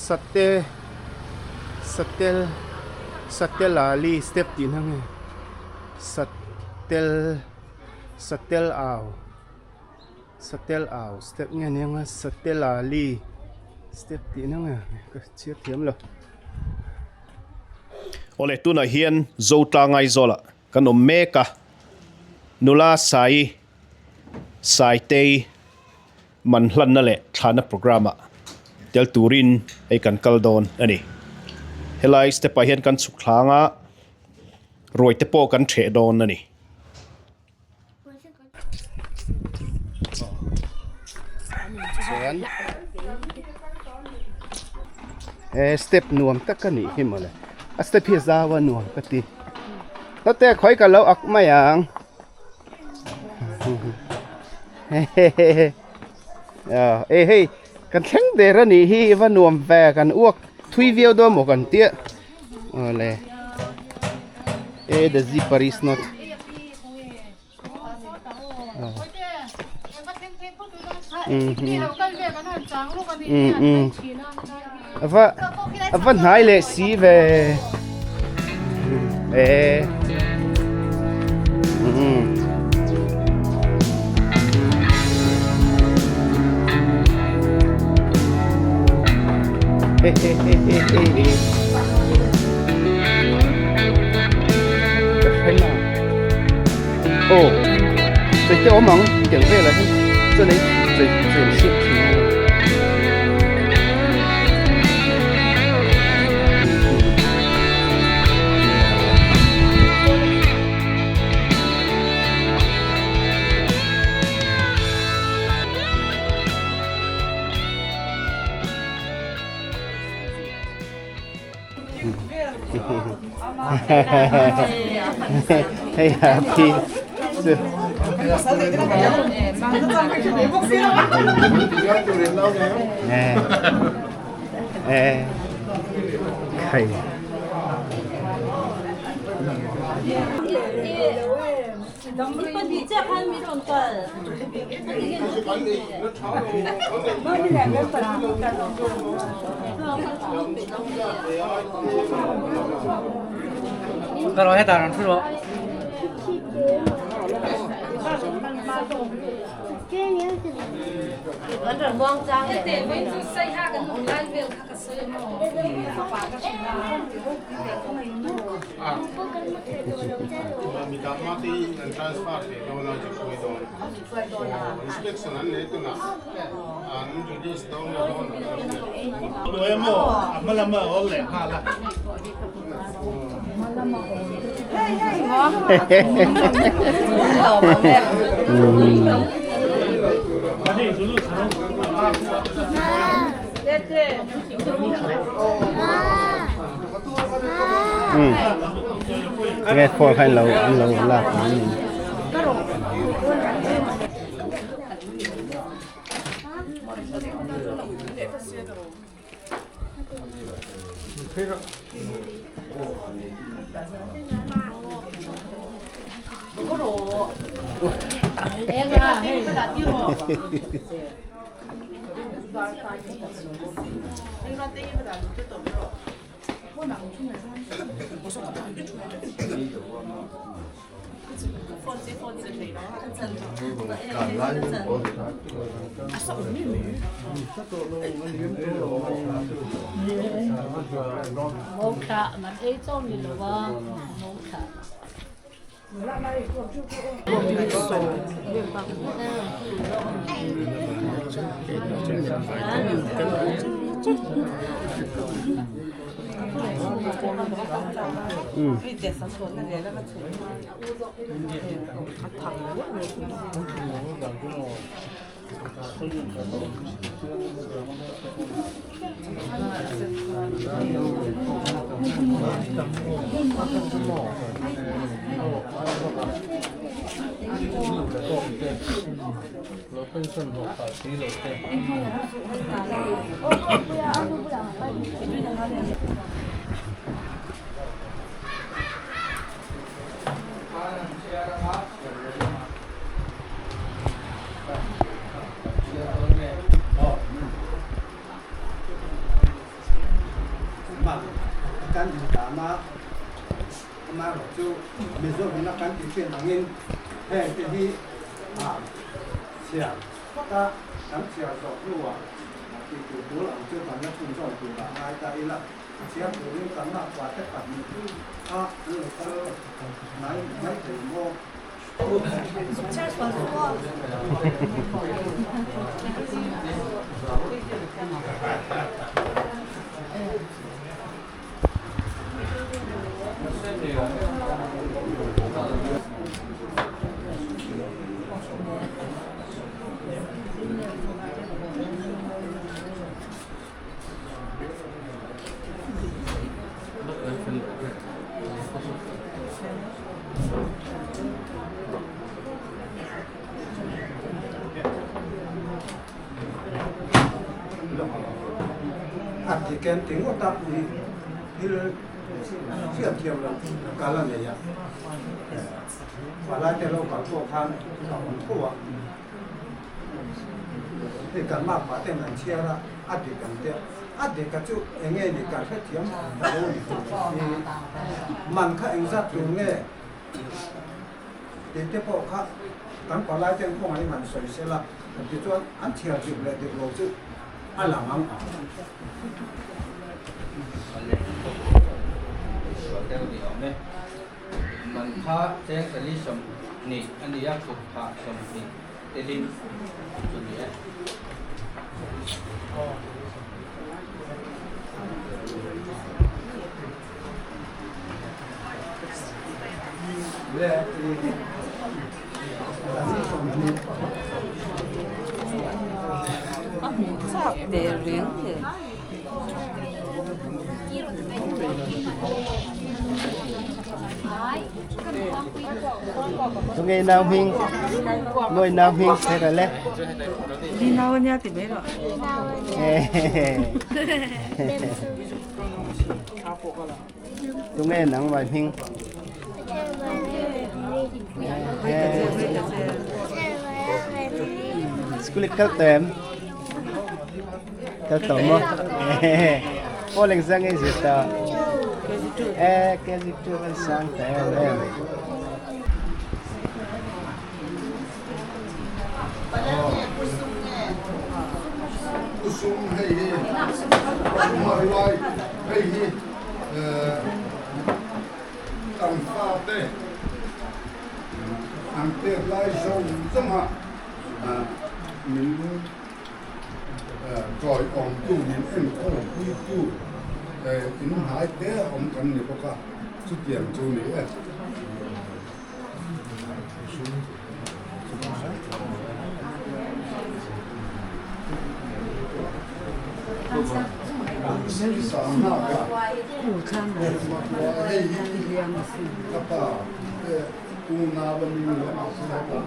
Sate Satel Satelali step tih na nge Satel Satel au Satel au step nge nia nga Satelali step tih na nge ka chhiar thiam lo. Awle tunah hian Zotlang Aizawlah kan awm mek a, nula Sai Saitei man hlanna leh thlahna programme ah tel turin hei kan kal dawn a ni. Helai step ah hian kan chhuk thlang a, ruai te pawh kan theh dawn a ni. Chuan he step nuam tak a nih hi mawle a step hi a zau a nuam ka ti hlate khawi ka lo ak mai ang. E hei kan thleng der a nih hi i va nuam ve kan uak thui viau dawn maw kan tia awle e the zipper is not ava ava hnai leh si ve e Aw chei te awm ang tiang velah hian chuan ei chei chei an siam thin a ni. Hei happy chu khai. Nghe khawl kha an lo an lo lak mai a ni. Amaherawh chu Mizo ina kan tih thin angin heng te hi chhiar phawt a, kan chhiar zawh hnuah tih tur tul ang chu kan la chhunzawm turah ngai ta ila, a chhiar turin kan mahkua te pahnih kha an lo kal mai mai thei maw? A ti kem ti ngawt a pui thil hriat thiam loh kal a nei a, palai te lo kal pawh khan a awm tho a. Hei kan makpa ten an chhiar a, a dik ang te, a dik a chu eng nge ni kan hrethiam ta lo ni i man kha engzat tur nge tih te pawh kha kan palai ten khawngaih han sawi sela tichuan an chhiar dik leh dik lo chu a lang ang ang. Man kha cheng pali 20 a ni a, kut phah 20 telin chu ni e. A hmuh chak teh reng le. Tunge nau hming Nuai nau hming thế rồi le. Đi nau nha thì mấy rồi. Tunge nang mai hming. School kal tem. Kal tawh maw? Aw leng zang ei zir ta. Eh, KG2 kan sang ta em em. Usum hei hi Suma ruai hei hi kan fate an pek lai zawng zawng a min Tawiawmtu min enkawlpuitu in hnai te a awm kan ni bawk a, chutiang chu ni e. Hei hi ka pa te unau a mi a mahse hetah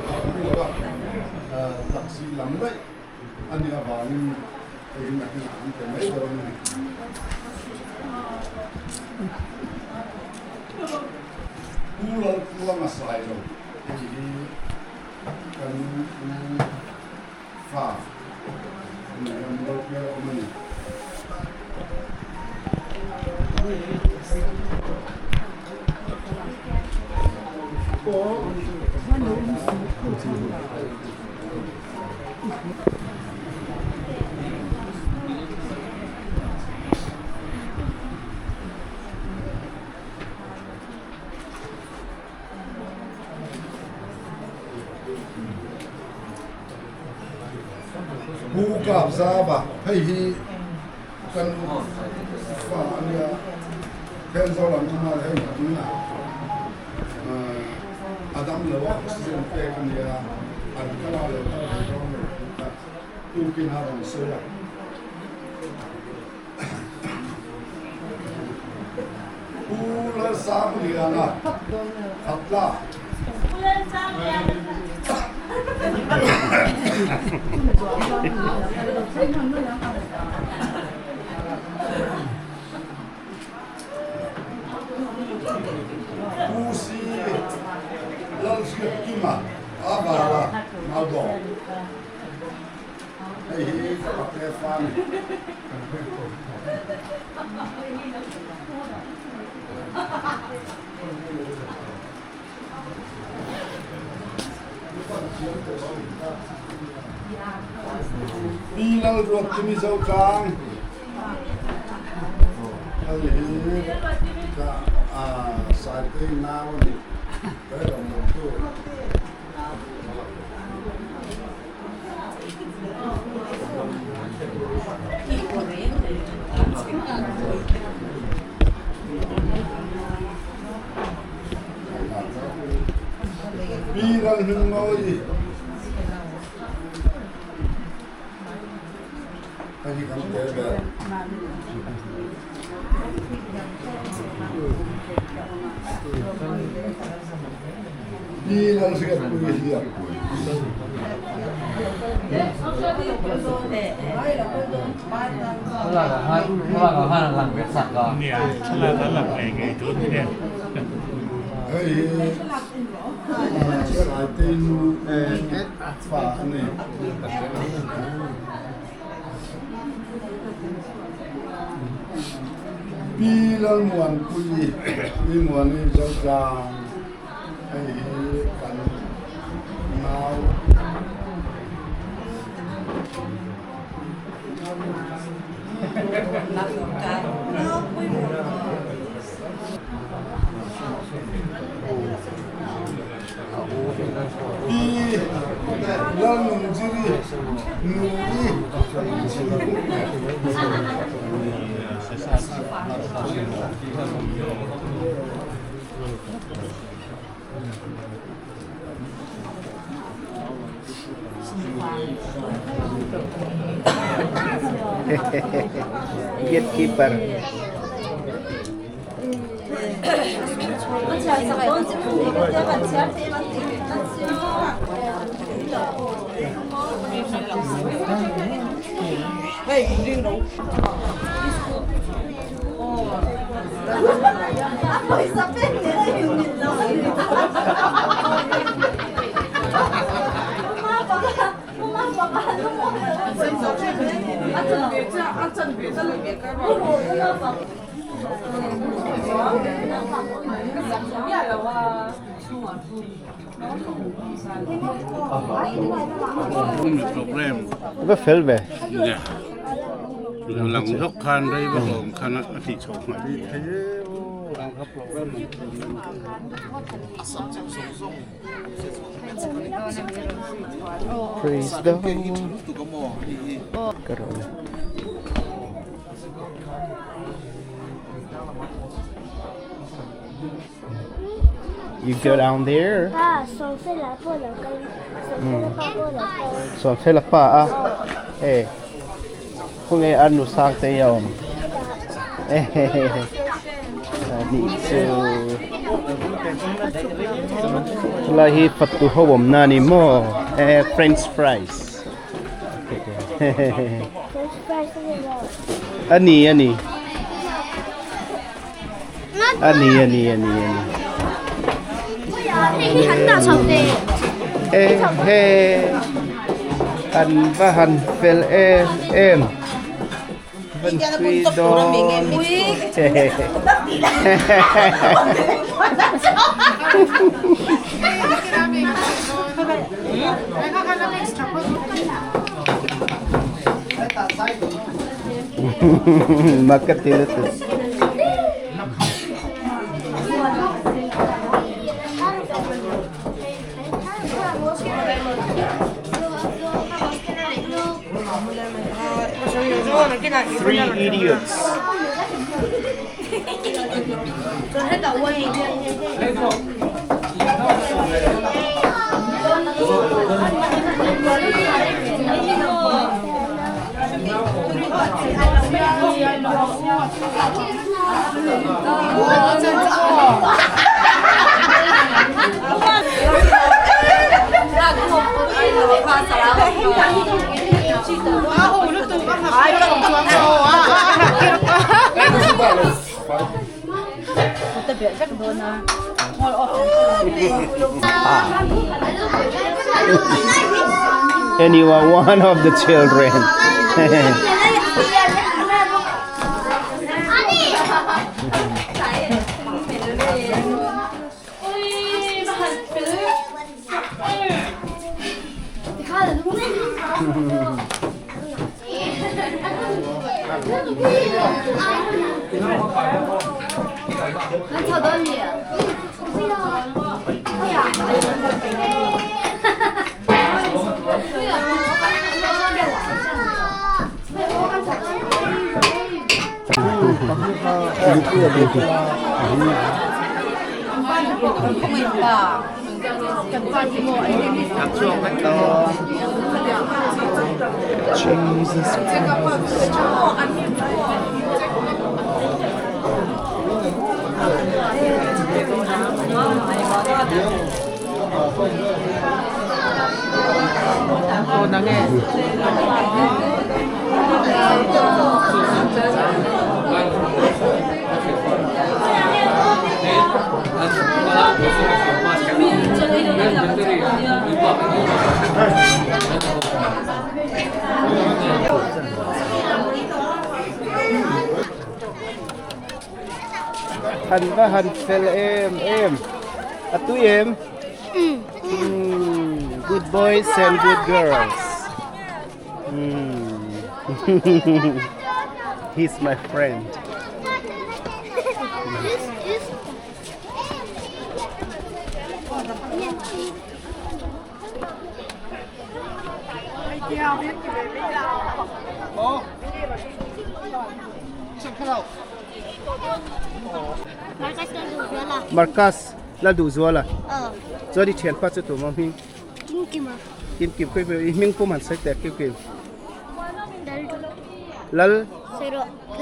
a awm lo a, taxi lam daih a nih avangin hei hi nakinah an pe mai dawn a ni. Pu Laltluanga sai lo hei hi kan u fa a ni a, Mizo hmel a awm a ni. Pu Kap Zava hei hi kan fa a nia Thenzawl an awm a hei tunah a dam lo a oxygen pek a nia an kal a lo kal ve dawn lo tih kha tukin a rawn sawi a. Pu Lalsangliana Khatla. Pu Lalsangliana. Pu Si Lalhriatkima Avala Maldawng. Hei hi ka pate fa a ni. Pi Lalruatkimi Zotlang hei hi ka Saitei nau a ni ka rawn dawmtu. Pi Lalhmingmawii hei hi kan tel ber. Pi Lalhriatpuii Hliapui. Hei hi Saitei nu fa a ni. Pi Lalmuanpuii, Pi Muani Zotlang. Hei hi kan nau Pi Lalnungjiri Nui. Gatekeeper. Va fel ve. Lang zawk khan rei vak lo ang khan a tih chhoh nghal thei e aw kha program Praise the Lord. You go down there. Pa, Sawmfela pawh lo kal. Sawmfela pa pawh lo kal. Sawmfela pa a. Eh. Khawnge a nu sang te hi a awm. Nih chu. Chulai hi fatu ho awmna a ni maw? Eh french fries. French fries a ni lo. A ni a ni. A ni a ni a ni a ni. E he an va han fel em em van tui dawn Makati lutuk. Three Idiots. And you are one of the children. Jesus Christ. Han va han fel em em a tui em mm good boys and good girls mm he's my friend Marcus Lalduhzuala chuan i thianpa chu tum a hming Kim Kim i hming pum han sawi teh Kim Kim Lal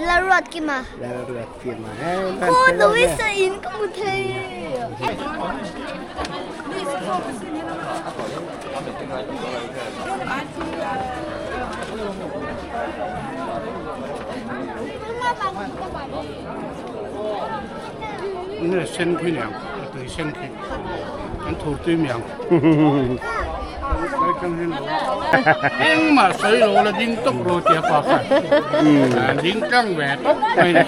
Lalruatkima Lalruatkima Sen khi niang a tui sen khi an thur tui miang engmah sawi lo la ding tawp ro tia pa khan ding tlang ve tawp mai ni.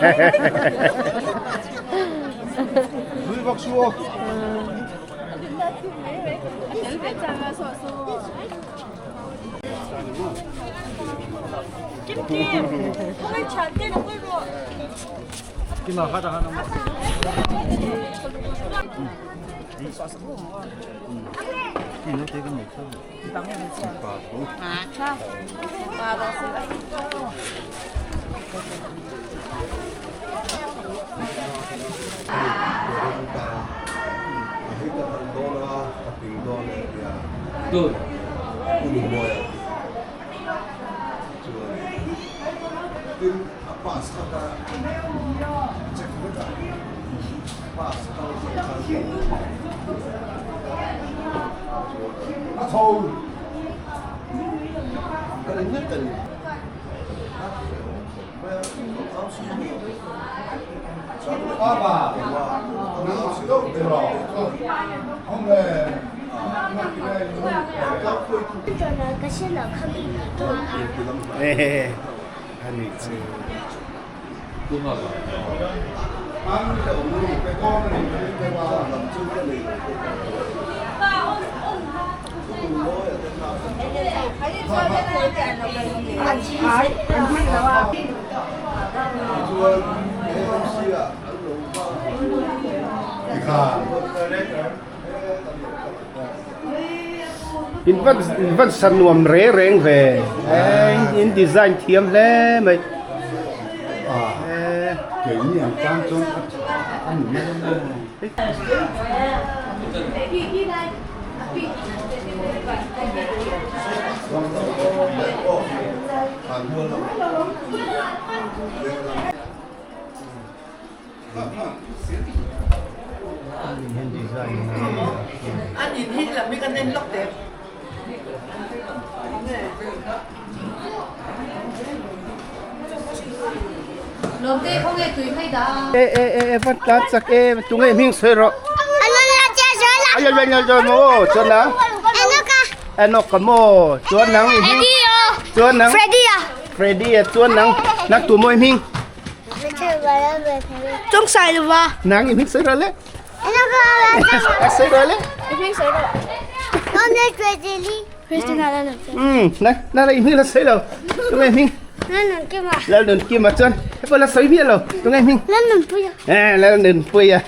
In van in van sa nuam re reng ve in design thiam hle mai E e e e van tlan chak e tunge hming sawi rawh. Chuan nang Enoch a maw chuan nang i hming chuan nang Freddy a Freddy a chuan nang nang tu maw i hming Chung sai lova Nang i hming sawi rawh le A sawi rawh le Christina Um na na i hming la sawi lo tunge hming. Lalnunkima. Lalnunkima chuan he pawh la sawi miah lo tunge hming? Lalnunpuia. Eh Lalnunpuia.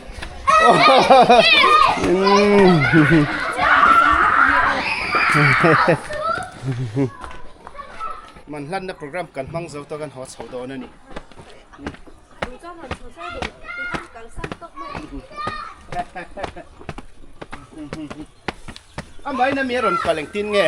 Man hlanna program kan hmang zo tawh kan haw chho dawn a ni. Amahin a mi a rawn kal engtin nge?